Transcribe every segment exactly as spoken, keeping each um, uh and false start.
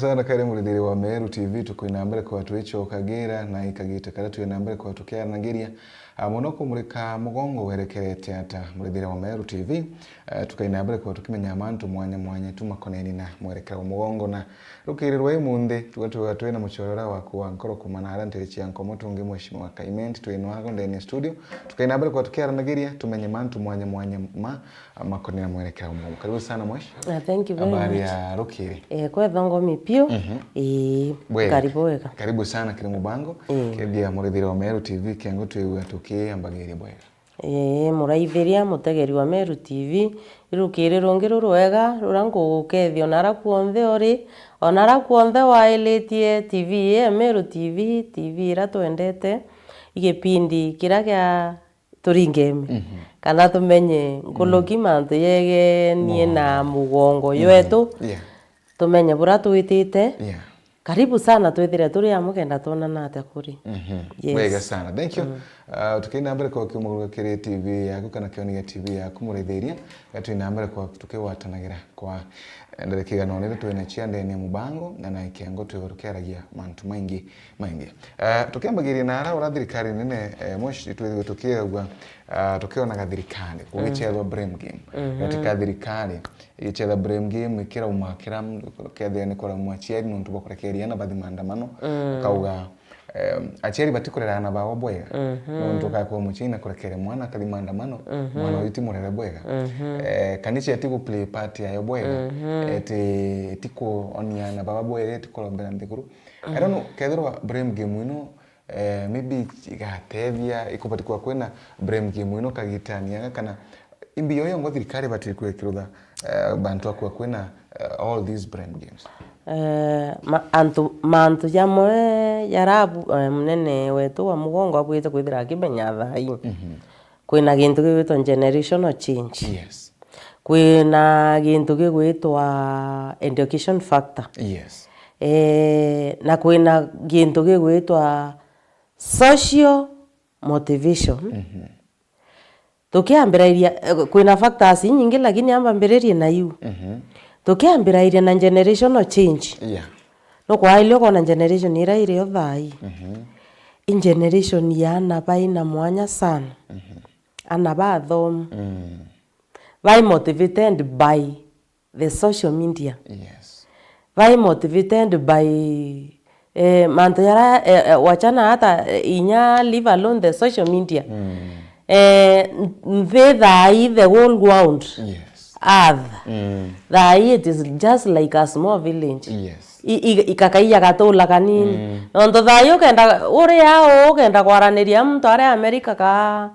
Sana kari murithiri wa Meru T V, tukwina mbere kwa twicokagira na ikagita karia twina mbere kwa tukiaranagiria, ah, mono kumurika mugongo werekerete ata. Murithiri wa Meru T V, eh, tukaina mbere kwa tukimenya mantu mwanya mwanya tumakoneni na mwerekero wa mugongo na rukiri rwa imunthi, tuga twiga twina muchorera waku wa nkoro kumana aria ntiri cia nkomo tungi Mheshimiwa Kaimenti twinwago ndeni ya studio, tukaina mbere kwa tukiaranagiria tumenye mantu mwanya mwanya ma makonira mwerekera umwe. Karibu sana mwesh. Ah, thank you very Habari much. Ya rukiri? Eh, kwetha ngomi piu. Mhm. Eh, Bwega. Karibu wega. Karibu sana kiri mubango. Mm. Kethia murithiri wa Meru T V kengo twigua tukiambagiria bwega. Eh, muraithiria mutegeri wa Meru T V, irukiri rungi rurwega, rura ngugukethia onara kuonthe uri, onara kuonthe wailitie T V ya Meru T V, T V ira twendete, igipindi kiria kia turingeme, Mhm. kana tumenye nkuruki Mm. mantu yegenie na Mugongo. Mugongo Mhm. ywetu, Yeah. tumenye bura twitite. Yeah. Karibu sana twithire turi amwe kenda twonana atia kuri. Mhm. Yes. Wega sana. Thank you. Mm. Uh, tukiina mbere kwa kiumuruka kiri T V yaku kana kioni gia T V yaku murithiria, gatwina mbere kwa tukigwatanagira kwa ndagika igana ona iria twina cia ndene ya mubango na na ikengo twiga tukiaragia mantu maingi maingi. Eh, tukiambagiria na ara ura thirikari nene, eh, mweshi twithirwe tukiegua, ah, tukionaga thirikari gugicethwa blame game. Mhm. Gatika thirikari igicetha blame game ikirauma kira mtu kethira ni kuramwa aciari nontu bwa kurekeria ana bathi maandamano. Mm. Ukauga, em, aciari batikurera ana bao bwega. Mhm. Nontu ukakwira muciari na kurekere mwana akathi maandamano, Mhm. mwana uyu ti murere bwega. Mhm. Eh, kanisa itigu play part yayo bwega. Mhm. Eti, itikuonia ana baba bwega, itikurombera nthiguru. I don't know, kethirwa blame game ino, eh, maybe igatethia, ikubati kwa kwina blame game ino kagitani aka, kana imbi yoyo ngo thirikari ibati kwikirutha, eh, bantu akwa kwina, eh, all these blame games? Eh, ma-, antu, mantu jamwe jarabu, eh, munene wetu wa Mugongo abwite kwithira akimenya thaa ii. Mhm. Kwina gintu gigwitwa generational change. Yes. Kwina gintu gigwitwa education factor. Yes. Eh, na kwina gintu gigwitwa social motivation. Mhm. Tukiambirairia, eh, kwina factors inyingi, lakini amba mbiririe na iu. Mhm. Tukiambirairia na generational change. Yeah. Nukwaile ukona generation iria irio thaa ii. Mhm. I generation ya ana baina mwanya sana. Mhm. Ana bathomu. Mm. Bai motivated by the social media. Yes. Bai motivated by, eh, mantu yara, eh, eh, wachana hata, eh, inya leave alone the social media. Mm. Eh, n-, nthi thaa ii the whole world. Yes. Earth. Mm. Thaa ii it is just like a small village. Yes. I-, i-, ikakaiya gatula kanini. Mm. Nontu thaa ii ukenda, uria uu ukenda kwaraniria muntu aria America ka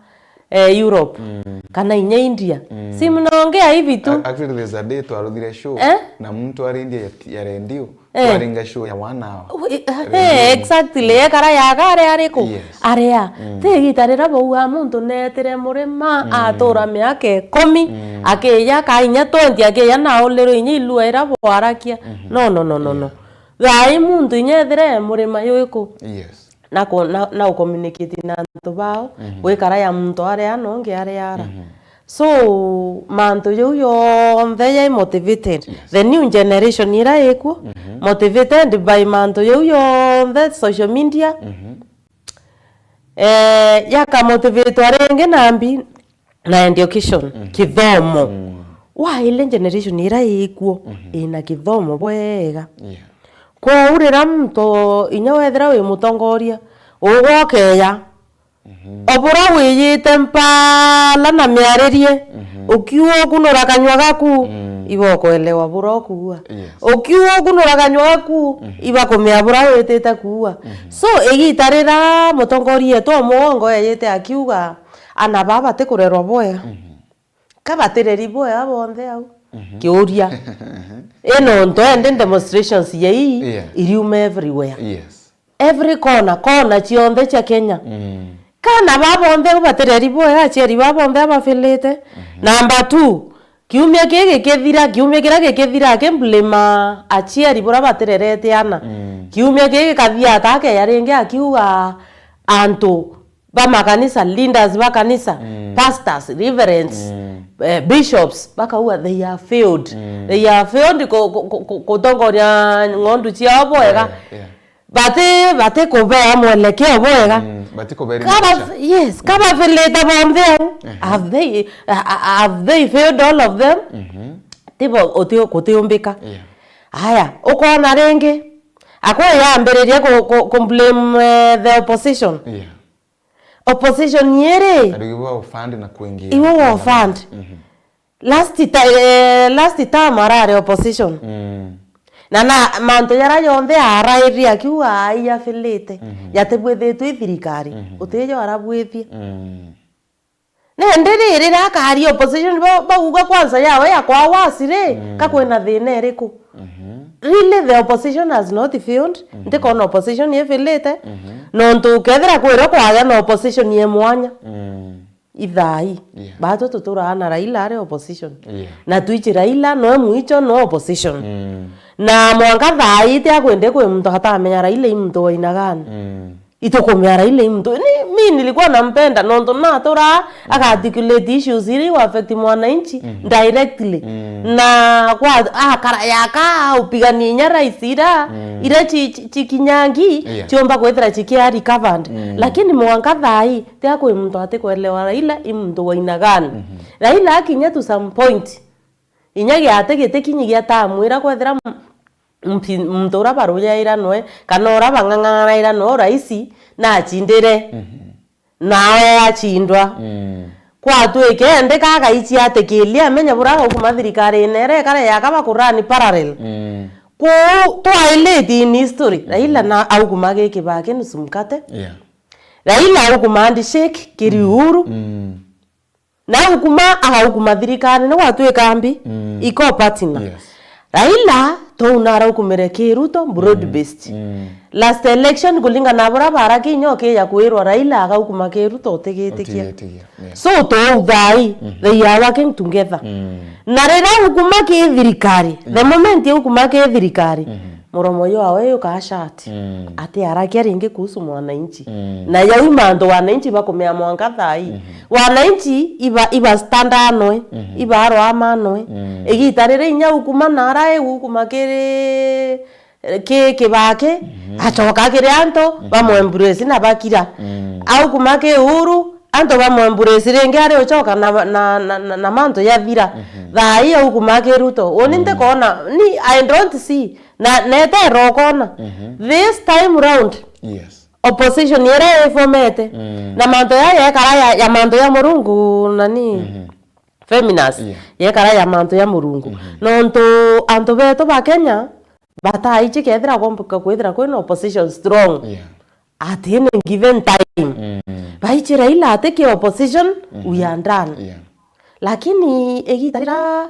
eh, Europe, Mm. kana inya India. Mm. Si mnaongea hivi tu. A-, actually, there's a day twaruthire show Eh? na muntu ari India ya, ya redio, Eh. twaringa show ya one hour. Ui, eh, Redio. eh, exactly. Ekara yaga aria ariku? Yes. Aria. Mm. Ti igita riria bauga muntu neetire murima, Mm. atura miaka ikumi, Mm. akiya ka inya twenty, akiya na ulirwe inya ilua iria bwarakia. Mhm. No, no, no, no, no. Yeah. Thaa ii muntu inya ethire e murima yuriku? Yes. na ku-, na, na ucommunicate na antu bao, Mhm. gwikara ya muntu aria na ungi aria ara. Mhm. So, mantu jau yonthe yai motivated. Yes. The new generation ira ikuo, Mhm. motivated by mantu jau yonthe, social media. Mhm. Eh, yakamotivatwa ringi nambi, na education, Mhm. kithomo. Mm. Waile generation ira ikuo, Mhm. ina kithomo bwega. Yeah. Kwou riria muntu inya wethira wi mutongoria, ugwa ukeya, Mhm. obura wiyite mpala na miaririe, Mhm. ukiuga ukunura kanyua gaku, Mm. iba ukwelewa bura ukuua. Yes. Ukiuga ukunura kanyua gaku, Mhm. iba kumea bura witite kuua. Mhm. So, igita riria mutongoria etu o mugongo eyite akiuga, ana baa batikurerwa bwega. Mhm. Ka batireri bwega bonthe au? Mhm. Kiuria. I nontu endi demonstrations ya ii Yeah. iriuma everywhere. Yes. Every corner, corner cionthe cia Kenya. Mm. Kana baa bonthe au batireri bwega, aciari baa bonthe abafilite. Mhm. Number two, kiumia kii gikithira, kiumia kiria gikithira, akimblima aciari buria batirerete ana. Mm. Kiumia kii gikathia ata akeya ringi akiuga antu ba makanisa, leaders ba kanisa, Mm. pastors, reverends, Mm. eh, bishops bakauga they are failed. Mm. They are failed ku-, ku-, ku-, ku-, kutongoria ng'ondu ciao bwega. Yeah, yeah. Bati, bati kubea mwelekeo bwega. Mm, bati kubea. Kaba, direction. Yes, kaba filite bonthe au. Ehe. Have they, a-, a-, have they failed all of them? Mhm. Tibo uti-, kutiumbika. Yeah. Aya, ukona ringi, akwe yambiririe ku-, ku-, ku blame, eh, the opposition. Yeah. Opposition yiri. Ari iwe wa fund na kuingia. Iwe wa fund. Mhm. Last ti-, eh, last term arari opposition. Mm. Na, na mantu jara jonthe arairie akiuga ai afilite. Mhm. Jatibwithitwe i thirikari. Mhm. Utijo arabwithie. Mm. Nende riri, rira akari opposition, ba-, bauga kwanza yawe yakwa wasi ri, mm, ka kwina thina iriku? Mhm. Really, the opposition has not failed. Mhm. Ntikona opposition ifilite. Mhm. Nontu ukethira kwirwa kwagia na opposition ye mwanya. Mm. Ithai. Yeah. Batwe tuturaa na Raila ari opposition. Yeah. Na twichi Raila noe mwicho, no opposition. Mm. Na mwanka thaa ii ti akwende kwi muntu atamenya Raila i muntu wa aina gani. Mm. Itukumea Raila i muntu. Ni, mi nilikuwa nampenda, nontu naturaa, mm, akaarticulate issues iria igu affect mwananchi, mm, directly. Mm. Na kwa akara yaka upigania inya rights ira, mm, ira chi-, chi-, chikinyangi, yeah, chiomba kwithira chikia recovered. Mm. Lakini mwanka thaa ii, ti akwi muntu atikwelewa Raila i muntu wa aina gani. Mhm. Raila akinya to some point, inya giate gitikinyi gia tamu ira kwethira m-, mpi-, muntu ura barujaira noe, kana ura bang'ang'anaira noe uraisi, nachindire. Mhm. Nawe achindwa. Mm. Kwatwike ende kagaichi atikilia amenye bura agaukuma thirikarine ira ikare yaka bakurani parallel. Mm. Kwou twailiti in history, Raila na aukuma gi Kibaki nusu mkate. Yeah. Raila aukuma handshake kiri Uhuru. Mm. Na aukuma, agaukuma thirikari, ni gwatwika mbi, mm, iko partner. Yes. Raila, tou naraukumire ki Ruto, broad based. Mm. Last election, kulingana na bura bara kinya ukija kwirwa Raila, agaukuma ki Ruto, utigitikia. Utigitikia, yes. So, tou thai, mhm, they are working together. Mm. Na riria aukuma ki thirikari, the, mm, moment aukuma ki thirikari, mhm. Muromo jwawe jukaa shut. Mm. Atiarakia ringi kuhusu mwananchi. Mm. Na jau i mantu wananchi bakumea mwanka thaa ii. Mhm. Wananchi iba, iba stand anwe, mhm, ibarwa amanwe. Mm. Igita riria inya ukuma nara igukuma kiri, ki, Kibaki, mhm, acoka kiri antu, mhm, bamwembrace na bakira. Mm. Aukuma ki Uhuru, antu bamwembrace ringi ari ucoka na, na, na, na, na mantu jathira. Mhm. Thaa ii aukuma ki Ruto. Uni, mm, ntikona, ni, I don't see. Na, na eterwa ukona. Mhm. This time round, yes, opposition iria ifomete, mm, na mantu ya yekara ya, ya mantu ya Murungu nani? Mhm. Feminist. Yeah. Yekara ya mantu ya Murungu. Mhm. Nontu antu betu ba Kenya, bataichi kethira kwomboka kwithira kwina opposition strong. Yeah. At any given time. Mm. Baichi Raila ati ki opposition, mhm, we are done. Yeah. Lakini igita rira,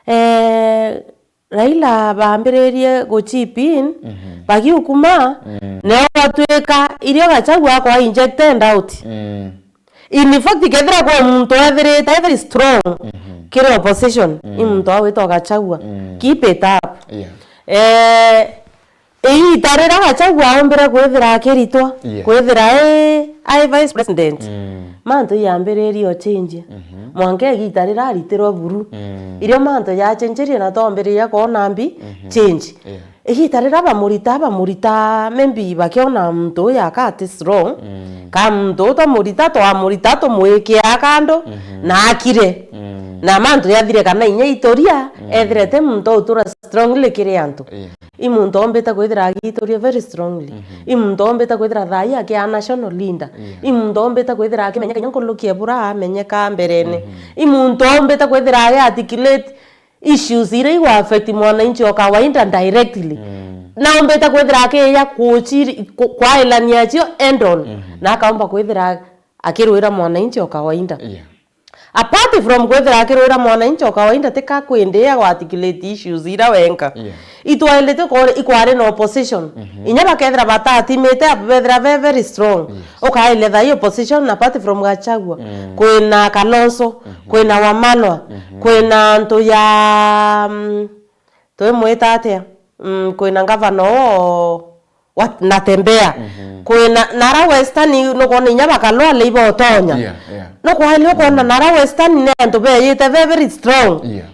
eh, Raila bambiririe gu chip in, mhm, bagiukuma, mm, neo gwatwika irio Gachagua akwa injected out. Mm. In fact, kethira kwa muntu ethirite very strong, mhm, kiri opposition, mm, i muntu agwitwa Gachagua. Mm. Keep it up. Yeah. Eh, Igiita riria Gachagua aumbire kwithira akiritwa, yeah, kwithira e, ai vice president, mm, mantu yambiririe o change. Mhm. Mwanka igiita riria aritirwe buru, mm, irio mantu yachenjerie na twambiriria kwona mbi, mhm, change. Yeah. Igiita riria bamurita, bamurita, maybe bakiona muntu uyu aka ati strong, mm, ka muntu uyu twamurita, twamurita, tumwikia kando, mhm, na akire. Mm. Na mantu yathire kana inya ituria, mm, ethirete muntu utura strongly kiri antu. Yeah. I muntu ombite kwithira agituria very strongly. Mhm. I muntu ombite kwithira thaa ii akia national leader. Yeah. I muntu ombite kwithira akimenyeka inya nkuruki e bura amenyeka mberene. Mhm. I muntu ombite kwithira agi articulate issues iria igwa affect mwananchi o kawaida directly. Mm. Na ombite kwithira akiya kuchiri-, ku-, kwailania cio end on. Mhm. Na akaomba kwithira akirwira mwananchi o kawaida. Yeah. Apart from kwithira akirwira mwananchi o kawaida, tika kwindia gwa articulate issues ira wenka. Yeah. Itwailite kore ikwari na opposition. Mhm. Inya bakethira batatimite, abu bethira be very strong. Yes. Ukaile thaa ii opposition, apart from Gachagua. Mm. Kwina Kalonzo, mhm, kwina Wamalwa, mhm, kwina antu ya, mm, twimwita atia? Mm, kwina ngavana o Wat-, natembea. Mhm. Kwina, nara Western, nukwona inya bakalwale ibotonya. Yeah, yeah. Nukwali ukwona, mm, nara Western ni antu beyite ve very strong. Yeah.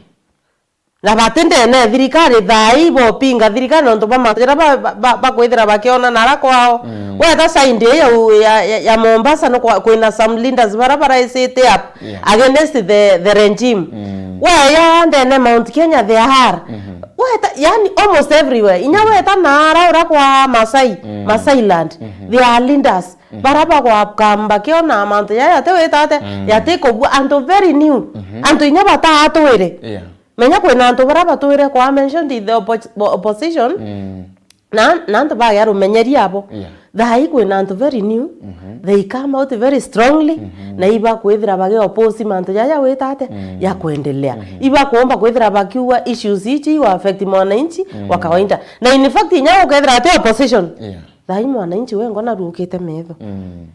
Na bati ndene ya thirikari, thaa ii bopinga thirikari nontu bwa mantu jaria ba, ba, ba, bakwithira bakiona nara kwao. Mm. Weta side ya, ya, ya, ya Mombasa, no kwa, kwina some leaders bara baraisite up, yeah, against the, the regime. Mm. Weya ndene Mount Kenya, there are. Mhm. Weta, yani, almost everywhere. Inya weta nara ura kwa Masai, mm, Masai land, mhm, there are leaders. Mhm. Bara bagwakamba kiona mantu jaya, yati wita ate, mm, yati kubua, antu very new. Mhm. Antu inya batatwire. Yeah. Menya kwina antu bara batwire kwa mentioned in the oppo-, opposition, mm, na, na antu bagia rumenyeri abo. Yeah. Thaa ii kwina antu very new, mhm, they come out very strongly, mhm, na ibakwithira bagi oppose mantu jaja wita ate, mm, ya kwendelea. Mhm. Ibakuomba kwithira bakiuga issues ici iwa affect mwananchi, mm, wa kawaida. Na in fact, inya ukethira ati opposition, yeah, thaa ii mwananchi wengwa narukite metho. Mm.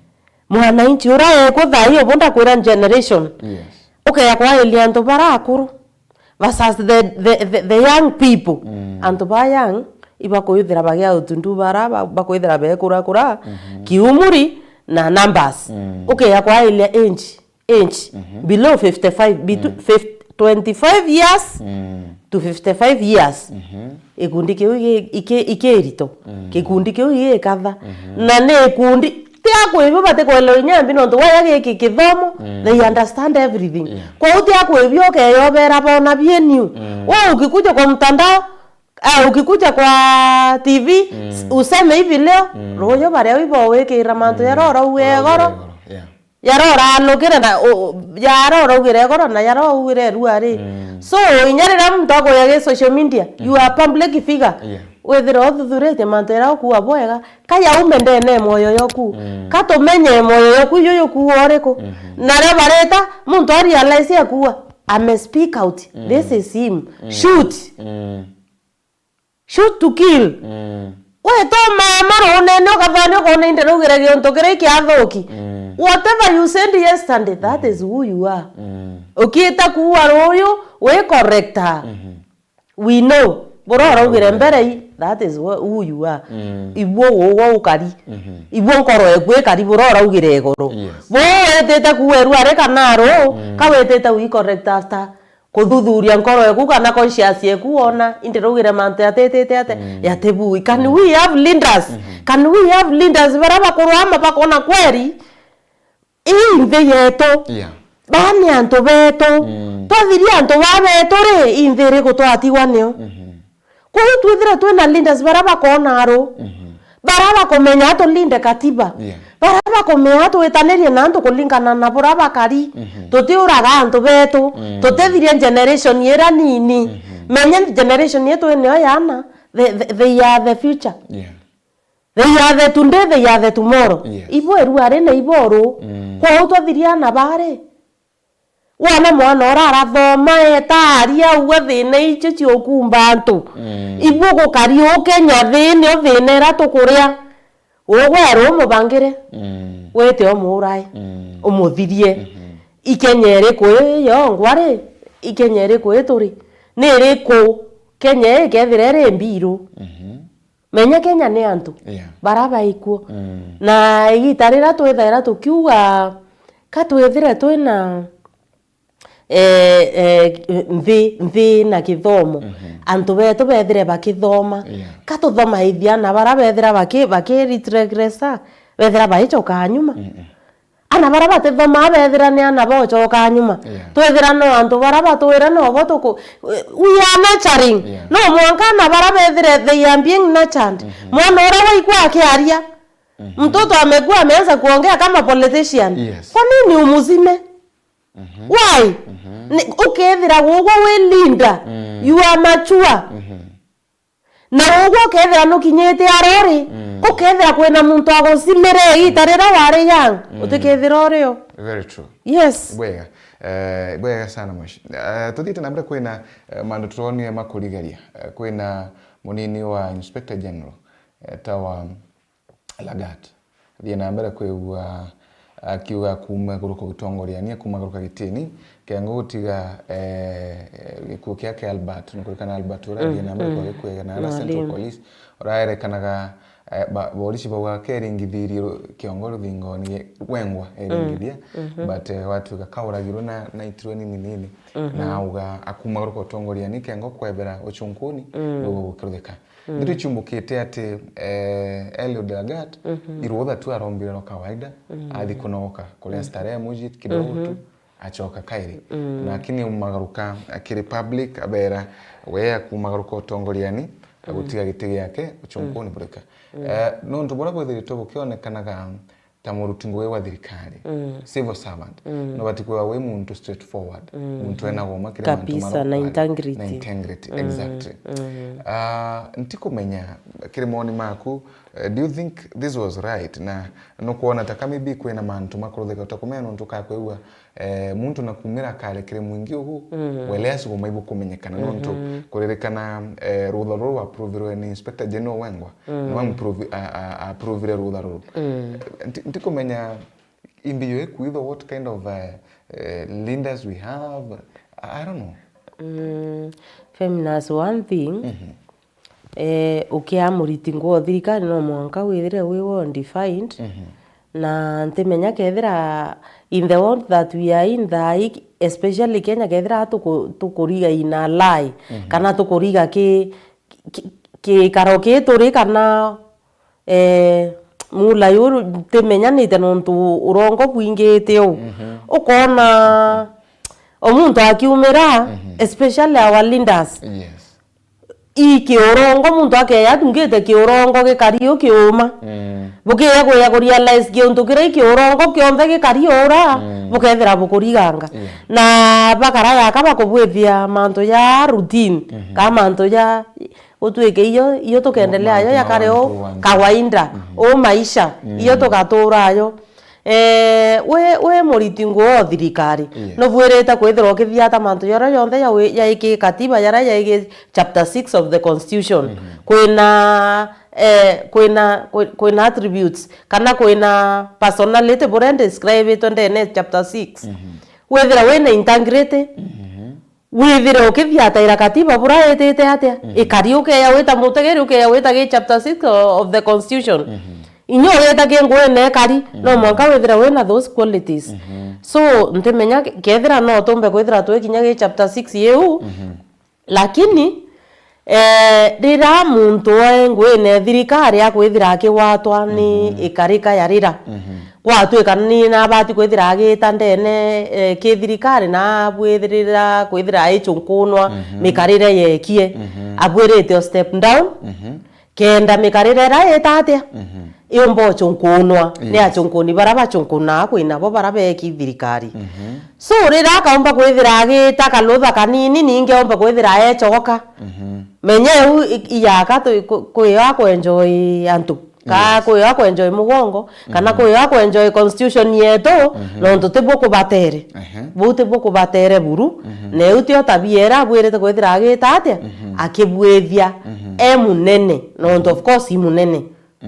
Mwananchi ura ekuo thaa ii ubu ndakwira generation. Yes. Ukeya kwailia antu bara akuru versus the, the, the, the young people. Mm. Antu ba young ibakwithira bagia utundu bara ba-, bakwithira bekurakura, mhm, kiumuri na numbers. Mm. Ukeya kwailia age, age, mhm, below fifty-five, between, mm, fif-, twenty-five years, mm, to fifty-five years. Mhm. Gikundi kiu iki-, iki-, ikirito. Mm. Gikundi kiu gikatha. Mhm. Na ni gikundi, ti akwibio batikwelewa inya mbi nontu waya giki kithomo, mm, they understand everything. Yeah. Kwou ti akwibio ukeyobera bona bieniu. Mm. Wewe ukikuja kwa mtandao, eh, ukikuja kwa T V, mm, useme hivi leo, mm, ruuju baria ibo wikira mantu, mm, jaria urauga igoro. Yeah. Jaria uranukire na, u-, jaria uraugire igoro na jaria uraugire irua ri. Mm. So, inya riria muntu akuya gi social media, you, mm, are public figure. Yeah. Withire uthuthuritie mantu jaria ukuuga bwega, ka yaume ndene ya moyo yoku. Mm. Ka tumenye moyo yoku ijo yukuuga uriku. Mhm. Na rio barita, muntu a realize akuuga, "Ame speak out. Mm. This is him. Mm. Shoot." Mm. Shoot to kill. Mm. Wetoma marunene ukathania ukona indi raugire giuntu kiria ikiathuki. Mm. Whatever you said yesterday, that, mm, is who you are. Mm. Ukiita kuua ruuju, wi corrector. Mhm. We know. Buria uraugire mbere i, that is wha-, who you are. Mm. Ibuo ugwo ukari. Mhm. Ibuo nkoro eku ikari buria uraugire iguru. Yes. Buria witite kuua irua ri kana ru, mm, ka witite wi correct after kuthuthuria nkoro eku kana conscience eku wona, indi raugire mantu yatitite ate, mm, yatibui. Can, mm, we have leaders? Mhm. Can we have leaders bara bakurwama bakona kweri ii nthi yetu? Yeah. Baa ni antu betu. Mm. Twathiria antu baa betu ri, ii nthi iriku twatigwa nio? Mhm. Kwou twithire twina leaders bara bakona ru, mhm, bara bakumenya tulinde katiba, yeah, bara bakumenya twitanirie na antu kulingana na buria bakari, mhm, tutiuraga antu betu, mm, tutithirie generation ira nini. Mhm. Menya generation yetu inio yana, they, they, they are the future. Yeah. They are the today, they are the tomorrow. Yes. Ibo irua ri na ibo ru. Mm. Kwou twathiria ana bari. Wona mwana ura arathoma, eta aria, auga thina icio ciukumba antu. Mm. Ibu gukari u Kenya thini, o thina ira tukuria. Ugwe ru umubangire. Mm. Wite umuurae. Mm. Umuthirie. Mhm. I Kenya iriku iyo ngwari? I Kenya iriku ituri? Ni iriku Kenya ikethira iri mbiru? Mhm. Menya Kenya ni antu, yeah, bara baikuo. Mm. Na igita riria twithaira tukiuga, ka twithire twina, eh, eh, nthi, nthi na kithomo, mhm, antu betu bethire bakithoma. Yeah. Ka tuthomaithia ana bara bethira baki-, baki retrogressa, bethira baicokaa nyuma. Mm-mm. Ana bara batithomaa bethira ni ana bocokaa nyuma. Yeah. Twethira no antu bara batwire nobo tuku-, we are nurturing. Yeah. No mwanka ana bara bethire they are being nurtured. Mhm. Mwana ura waikwa akiaria. Mhm. Mtoto amekuwa ameanza kuongea kama politician. Yes. Kwa nini umuzime? Mhm. Why? Mhm. Ni, ukethira gugwa wi leader, mm, you are mature. Mhm. Na ugwe ukethira nukinyite arori, mm, ukethira kwina muntu agucimire igita riria wari young, mm, utikethira urio. Very true. Yes. Bwega. Eh, bwega sana mweshi. Eh, tuthiite na mbere kwina, eh, mandu turonire makurigaria. Eh, kwina munini wa Inspector General, eh, ta wa Lagat. Thiĩ na mbere kwĩgua akiuga kuuma igũrũ kwa gĩtongoriania, kuuma igũrũ kwa gĩtĩni, kĩangũ gũtiga, eh, gĩkuũ kĩa, kĩa Albert, nĩ kũrikana Albert ũrĩa athiĩ na mbere kwa gĩkuũ na Central Police, ũraerekanaga, eh, ba-, borisi bauga keringithirie ru-, kiongo ruthingoni, wengwa eringithia, but, eh, watuika kauragirwe na, na itirwe nini nini, na auga akumagaruka utongoriani kengo kwebera uchunkuni, niguo gukiruthika. Ndeto ichiumbukite ati, eh, Eliud Lagat, irutha tu arombire rwa kawaida, athi kunogoka kuria starehe muji kidogo tu, acoka kairi. Lakini aumagaruka akiri public, abera we akumagaruka utongoriani, agutiga giti giake uchunkuni burika. Eh, nontu buria bwithiritwe bukionekanaga ta muruti ngugi wa thirikari, civil servant, nubati kwithirwa wi muntu straightforward, muntu ena goma kiri mantu kabisa, na maria integrity. Na integrity, exactly. Ah, ntikumenya, kiri moni maku, eh, do you think this was right? Na nukwona ta ka maybe kwina mantu makuruthika utakumenya nontu kakwigua, eh, muntu nakumira kare kiri mwingi ugu, weleasi bumai bukumenyekana nontu kuririkana, eh, rutha ruru rwaprovirwe ni Inspector General wengwa, na wamprovi-, a-, a-, aprovire rutha ruru. Eh, nti-, ntikumenya imbi yo ikwithwa what kind of, eh, eh, leaders we have. I, I don't know. Mm, Feminist, one thing, eh, ukia muriti nguo thirikari no mwanka withire wi well defined, na ntimenya kethira in the world that we are in thaa ii, especially Kenya, kethira tuku-, tukuriga in a lie, kana tukuriga ki, ki, ki karo ki turi kana Eh, mula yu ntimenyanite nontu urongo bwingite uu. Ukona o muntu akiumira, especially our leaders. Yes. I kiurongo, muntu akeya atungite kiurongo gikari u kiuma. Bukiya kuya ku realize kiuntu kiria i kiurongo kionthe gikari ura, bukethira bukuriganga. Yeah. Na bakara yaka bakubwithia mantu ja routine, ka mantu ja Gutwike iyo, iyo tukendelea yo yakare o kawaida, o maisha, iyo tugatura yo. Eh, we, we muriti nguo o thirikari, nubwirite kwithirwa ukithiata mantu jaria jonthe ya wi-, ya iki katiba, jaria ya iki chapter six of the constitution. Kwina, eh, kwina, kwi-, kwina attributes, kana kwina personality buria describitwe ndene chapter six. Withira wina integrity, withire ukithiataira katiba buria itite atia, ikari ukeya wita mutegeri, ukeya wita gi chapter six o-, of the constitution. Inya ugeta ki nguine ikari, no mwanka withire wina those qualities. So, ntimenya ke-, kethira no tumbe kwithira twi kinya gi chapter six iu, lakini, eh, riria muntu oe nguine thirikari akwithira akigwatwa ni ikarika ya rira, gwatwika ni nabati kwithira agita ndene, eh, ki thirikari na abwirira kwithira aichunkunwa mikarire yekie, abwirite o step down, kenda mikarire ira ita atia, iumba uchunkunwa ni achunkuni bara bachunkunaa kwi nabo bara beki thirikari. So, riria akaumba kwithira agita kalutha kanini, ningi aumba kwithira echogoka. Menya eu i-, iyaka tu-, ku-, kwio akwenjoy antu. Ka kwio akwenjoy mugongo, kana kwio akwenjoy constitution yetu, nontu tibuo kubatere. Buu tibuo kubatere buru, na eu tio tabia ira abwirite kwithira agita atia, akibwithia e munene, nontu of course i munene.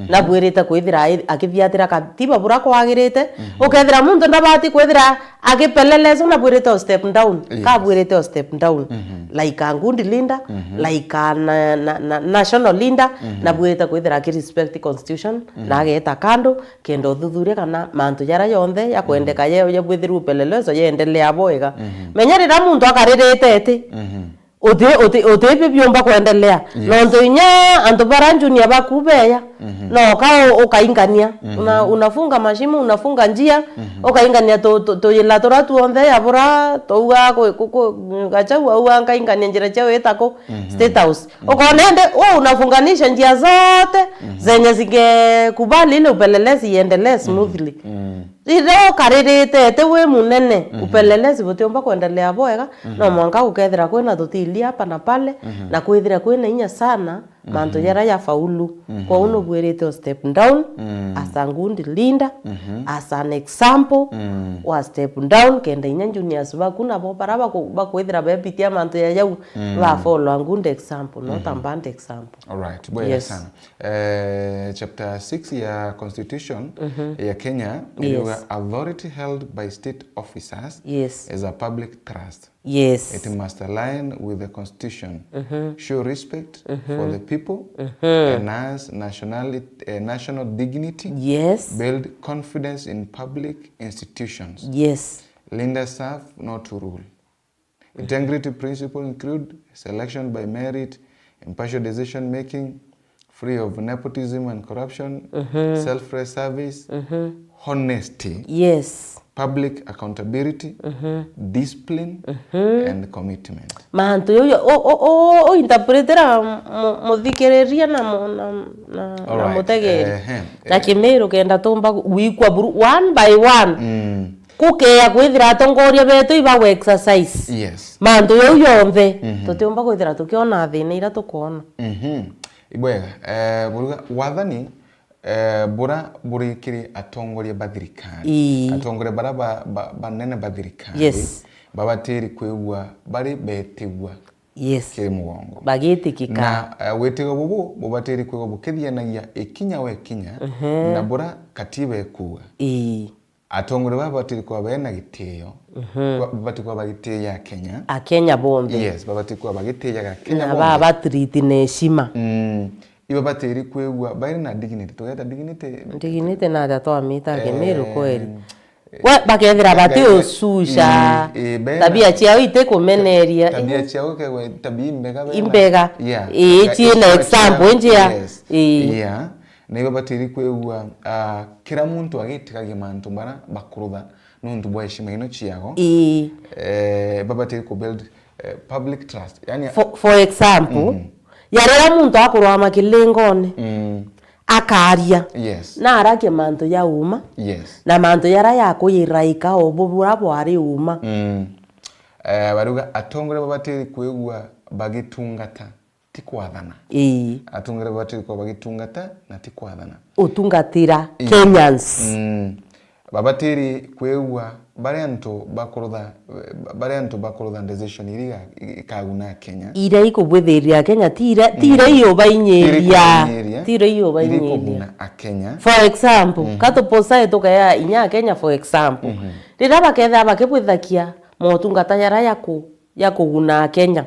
Nabwirite kwithira ai-, akithiatira katiba buria kwagirite. Ukethira muntu ndabati kwithira akipeleleza, nabwirite o step down. Yes. Kabwirite o step down. Like a good leader, like a na, na, na, national leader, nabwirite kwithira akirespect constitution, na ageta kando, kenda uthuthuria kana mantu jaria jonthe ya kwendeka ye, ya bwithirwe upeleleza yendelea bwega. Menya riria muntu akaririte iti, uti, uti, uti bi biumba kwendelea. Yes. Nontu inya antu bara junior baku beya, no ka u-, ukaingania. Una-, unafunga mashimo, unafunga njia, ukaingania tu-, tu-, tuyila turia tuonthe ya bura, twauga ku-, ku-, ku-, Gachagua auga nkaingania njira cia wita ku State House. Ukona ende, u unafunganisha njia zote zenye zingekubali ile upelelezi iendelee smoothly. Riria ukariritete wi munene, upelelezi butiumba kwendelea bwega, no mwanka gukethira kwina tutili hapa na pale, na kwithira kwina inya sana mantu jaria jafaulu. Kwou nubwirite u step down as a good leader, as an example, wa step down, kenda inya juniors baku nabo bara baku-, bakwithira bebitia mantu ja jau, ba follow a good example, not a bad example. Alright, bwega sana. Eh, chapter six ya constitution ya Kenya iriuga, authority held by state officers is a public trust. Yes. It must align with the constitution, show respect for the people, enhance nationality, uh, national dignity, Yes. build confidence in public institutions. Yes. Leaders serve, not to rule. Integrity principles include selection by merit, impartial decision making, free of nepotism and corruption, selfless service, honesty, Yes. public accountability, discipline, and commitment. Mantu jau o o o o interpretera mu- muthikiriria na mu- na na, na Alright, mutegeri ehe, na kimiru kenda tumba gu- gwikwa buru one by one. Mm. Kukeya kwithira atongoria betu ibagu exercise Yes. mantu jau jonthe, tutiumba kwithira tukiona thina ira tukwona. Mhm. Ibwega, eh, buruga wathani eh, bura buri kiri atongoria ba thirikari. Ii. Atongoria bara ba, ba, banene ba thirikari Yes. babatiri kwigua bari betigua Yes. kiri mugongo. Bagitikika. Na eh, witigo bubu bubatiri kwigua bukithianagia ikinya we kinya na bura katiba ikuga. Ii. Atongoria baba babatiri kuba bena gitio, ba- babatiri kuba bagitiia Kenya. Akenya bonthe. Yes, babatiri kuba bagitiiaga Kenya Na bonthe. Babatreat na heshima. Mm. Ibabatiri kwigua bari na dignity. Tugeta dignity. Dignity na aja twamita kimiru Eh, kweri. We bakethira bati ushusha. Ii, ii, bena- Tabia ciao itikumeneria. Tabia ciao kegwe tabia imbega bena. Imbega. Yeah. Ii, Ga- ciina icigo example ciao, njia. Yes. Ii. Yeah. Na ibabatiri kwigua ah, kira muntu agitikagia mantu bara bakurutha nuntu bwa heshima ino ciao. Ii. Eh, babatiri ku build eh, public trust. Yani For, for example, ya riria muntu akurwama kilingone, mm, akaria, yes. Na arakia mantu ja uma, Yes. Na mantu jaria jakuyiraika o bubura bwari uma. Mm. Eh, bariuga atongoria babatiri kwigua bagitungata ti kwathana. Ii. Atongoria babatiri kwigua bagitungata na ti kwathana. Utungatira Kenyans. Mm. Babatiri kwigua bari antu bakurutha bari antu bakurutha decision iria iga- ikaguna Kenya. Iria ikubwithiria Kenya ti iria ti iria iubainyiria. Ti iria iubainyiria. Ti iria iubainyiria. Iria ikuguna Akenya. For example, ka tuposae tukaya inya Akenya for example. Riria bakethira bakibwithakia motungata jaria jaku- jakuguna Akenya.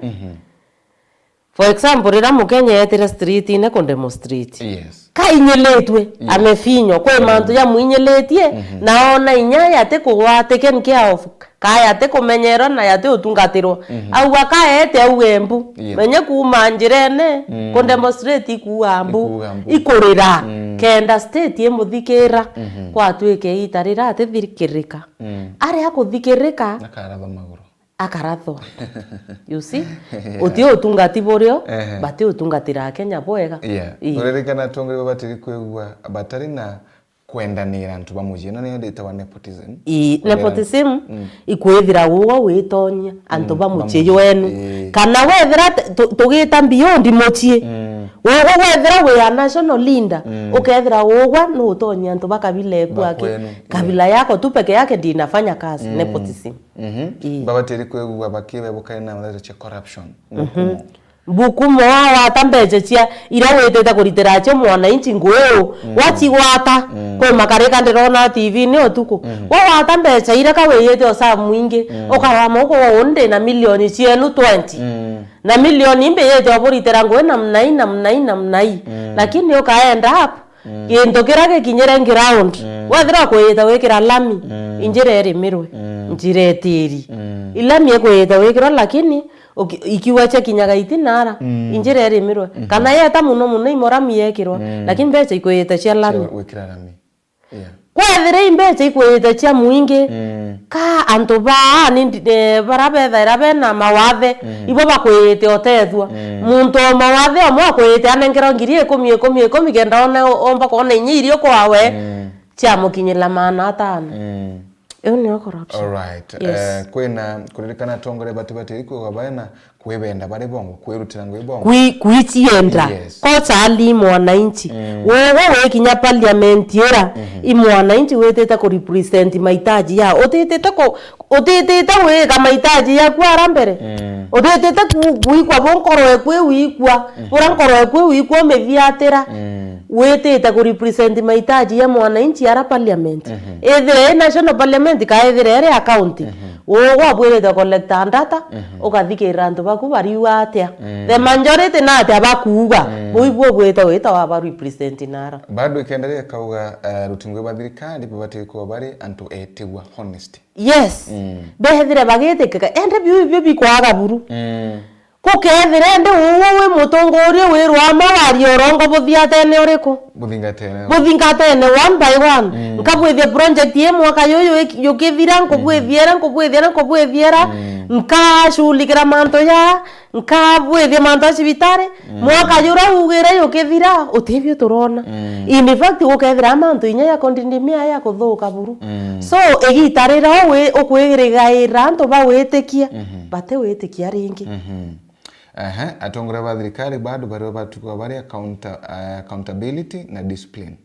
For example, riria Mukenya etire street-ine ku demonstrate. Yes. Kainyilitwe, amefinywa, kwi mantu jamwinyilitie, na ona inya yati kugwa taken care of, ka yati kumenyerwa na yati utungatirwa. Auga kaete au embu, Yes. menye kuuma njirene, ku demonstrate ikuua mbu, Ikuua mbu. Ikurira, kenda state imuthikira, gwatuike ita rira atithikirika. Aria kuthikirika, Akaratha maguru. Akarathwa. You see? Uti utungati burio, Ehe. Bati utungatira Akenya bwega. Yeah. Ii. Turirikana atongoria babatiri kwigua batari na kwendanira antu ba mucii. Ino niyo nditawa nepotism. Ii, nepotism ikwithira ugo witonyia antu ba mucii jwenu. Ii. Kana wethira t- tu- tugita beyond mucii. Ugo wethira wi a national leader, ukethira ugwa nutonyia antu ba kabila eku aki. Kabila yako tu peke yake ndinafanya kazi. Nepotism. Mhm. Ii. Babatiri kwigua bakibebukaina na ndeto cia corruption. Mukumo. Mbukumo wawata mbeca cia iria witite kuritira cio mwananchi nguu, wacigwata. Kwi makarika ndirona T V-ini utuku. Wawata mbeca iria ka wiyite usabu mwingi, ukarama uko undi na milioni cienu twenty. Na milioni imbi yite uburitira nguu namna ii, namna ii, namna ii. Lakini ukaenda up, gintu kiria gikinyire ground, wethira kwita wikira lami, injira irimirwe, njira itiri. Ilami ikwita wikirwa, lakini uki- ikiuga cia kinyaga itinara, injira irimirwe. Kana yeta muno muno imo lami yekirwa, lakini mbeca ikwita cia lami. Gwikira lami. Yeah. Kwethira imbeca ikwite cia mwingi, ka antu baa ni ndi- eh, bara bethaira bena mawathe, ibo bakwite utethua. Muntu o mawathe omwe akwite anenkerwa ngiri ikumi, ikumi, ikumi, kenda one omba kwona inya irio kwawe, ciamukinyira maana atano. Iu niyo corruption. Alright. Yes. Eh, kwina kuririkana atongoria batibatiri kwigua baena kwibenda bari bongo, kwirutira ngui bongo. Kwi- kwicienda. Yes. Kosa ali mwananchi. Wogo wikinya parliament ira, i mwananchi witite ku represent mahitaji ya. Utitite ku- utitite wika mahitaji yaku ara mbere. Utitite ku- kuikwa bu nkoro eku iwikwa. Bura nkoro eku iwikwa umithiatira. Witite ku represent mahitaji ya mwananchi ara parliament. Ethire i national parliament ka ethire iri a county. Ugwe ubwirite collecta data, mhm, ukathikirira antu baku bariuga atia. Mm. The majority na atia bakuuga. Mm. Bui bwo bwite wita wa ba represent nara. Bado ikenderea kauga, eh, rutingwe ba thirikari bubati kuba bari antu etigwa, honest. Yes. Mm. Bethire bagitikika. Ende biu ibio bikwaga buru. Mm. Gukethira indi ugwe wi mutongoria wirwa ama waria urongo buthiatene uriku? Buthingatene. Buthingatene one by one. Mm. Nkabwithia project ii mwaka yuyu iki-, yukithira, nkubwithia iria, nkubwithia iria, nkubwithia iria. Mm. Nkashuhulikira mantu ya, nkabwithia mantu ya cibitari. Mm. Mwaka juria ugire yukithira, utibio turona. Mm. In fact, gukethira mantu inya ya kondindimia ya kuthuka buru. Mm. So, igita riria uwi-, ukwirigaira antu bawitikia, mhm, batiwitikia ringi. Mhm. Ehe, atongoria ba thirikari bado bario batukwa bari accounta-, eh, accountability na discipline